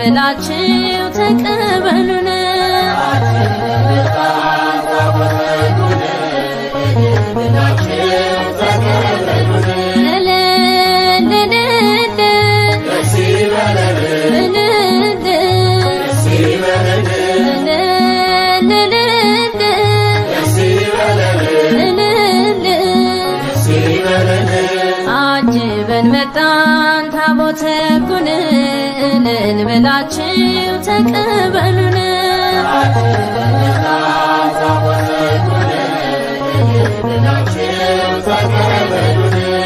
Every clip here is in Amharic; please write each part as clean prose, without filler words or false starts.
ብላችሁ ተቀበሉን። እልል እልል እልል እልል እልል አጅበን መጣን ታቦተ ጉን እልል ብላችሁ ተቀበሉን።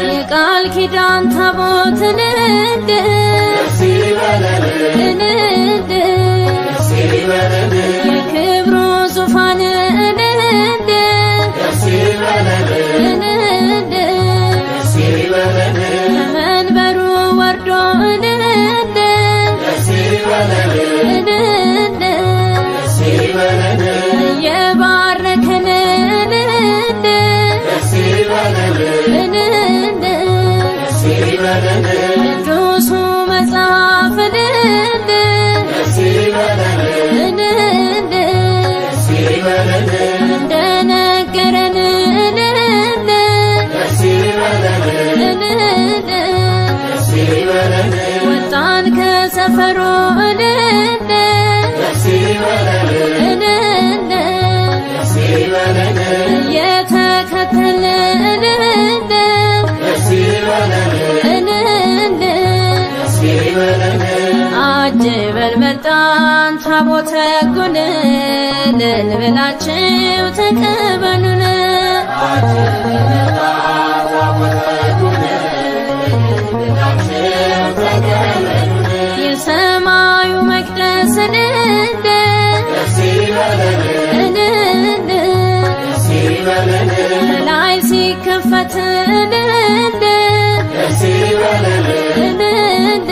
የቃል ኪዳን ታቦት እልል እልል የክብሩ ዙፋን እልል እልል ከመንበሩ ወርዶ እልል እልል እየባረከን እልል እልል ቅዱሱ መጽሐፍ እልል እልል እንደነገረን እልል እልል ወጣን ከሰፈሩ እልል እልል እየተከተልን እልል እልል አጅበን መጣን ታቦተ ጉን እልል ብላችሁ ተቀበሉን። የሰማዩ መቅደስ እልል እልል ከላይ ሲከፈት እልል እልል